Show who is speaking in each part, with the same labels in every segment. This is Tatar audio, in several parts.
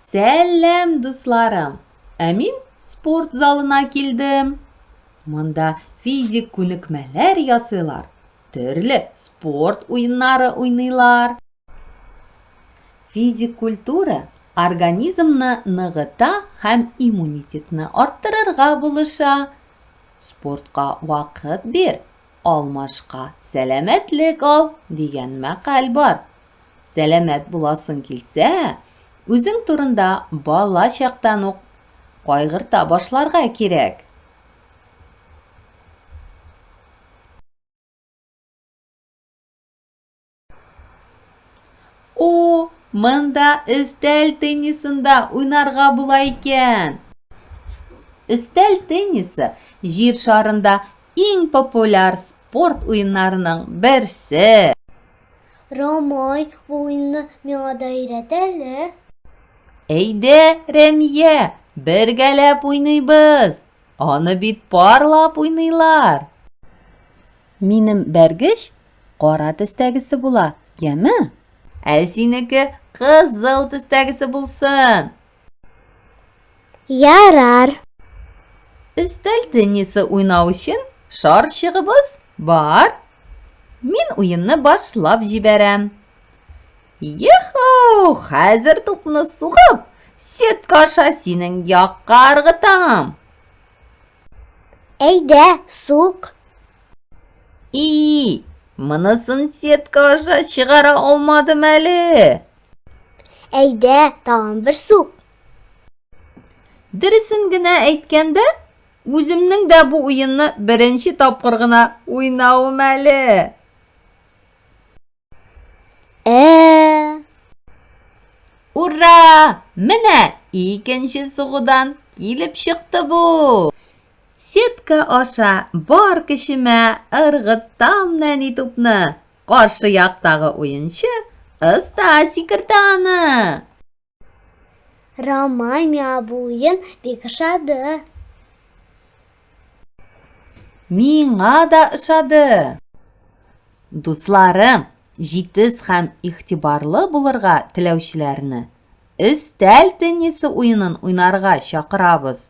Speaker 1: Сәлам, дусларым! Ә мин спорт залына килдем. Монда физик күнекмәләр ясыйлар, төрле спорт уеннары уйныйлар. Физик культура организмны ныгыта һәм иммунитетны арттырырга булыша. Спортка вакыт бир, алмашка сәламәтлек ал, дигән мәкаль бар. Сәламәт буласың килсә, үзең турында бала чактан ук кайгырта башларга кирәк. О, монда өстәл теннисында уйнарга була икән. Өстәл теннисы җир шарында иң популяр спорт уеннарының берсе.
Speaker 2: Рамай, бу уенны миңа да өйрәт әле.
Speaker 1: Әйдә, Рәмия, бергәләп уйныйбыз. Аны бит парлап уйныйлар. Минем бәргеч кара төстәгесе була, яме? Ә синеке кызыл төстәгесе булсын.
Speaker 2: Ярар.
Speaker 1: Өстәл теннисы уйнау өчен шарчыгыбыз бар. Мин уенны башлап җибәрәм. Ехо! Хәзер тупны сугып, сетка аша синең якка ыргытам.
Speaker 2: Әйдә, сук.
Speaker 1: И, монысын сетка аша чыгара алмадым әле.
Speaker 2: Әйдә, тагын бер сук.
Speaker 1: Дөресен генә әйткәндә, үземнең дә бу уенны беренче тапкыр гына уйнавым әле.
Speaker 2: Ә.
Speaker 1: Ура! Менә икенче сугудан килеп чыкты бу. Сетка аша бар көчемә ыргыттам нәни тупны. Каршы яктагы уенчы оста сикертә аны.
Speaker 2: Рамай, миңа бу уен бик ошады.
Speaker 1: Миңа да ошады. Дусларым, җитез һәм игътибарлы булырга теләүчеләрне өстәл теннисы уенын уйнарга чакырабыз.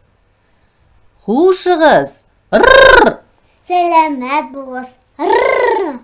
Speaker 1: Хушыгыз! Рррр!
Speaker 2: Сәламәт булыгыз! Рррр!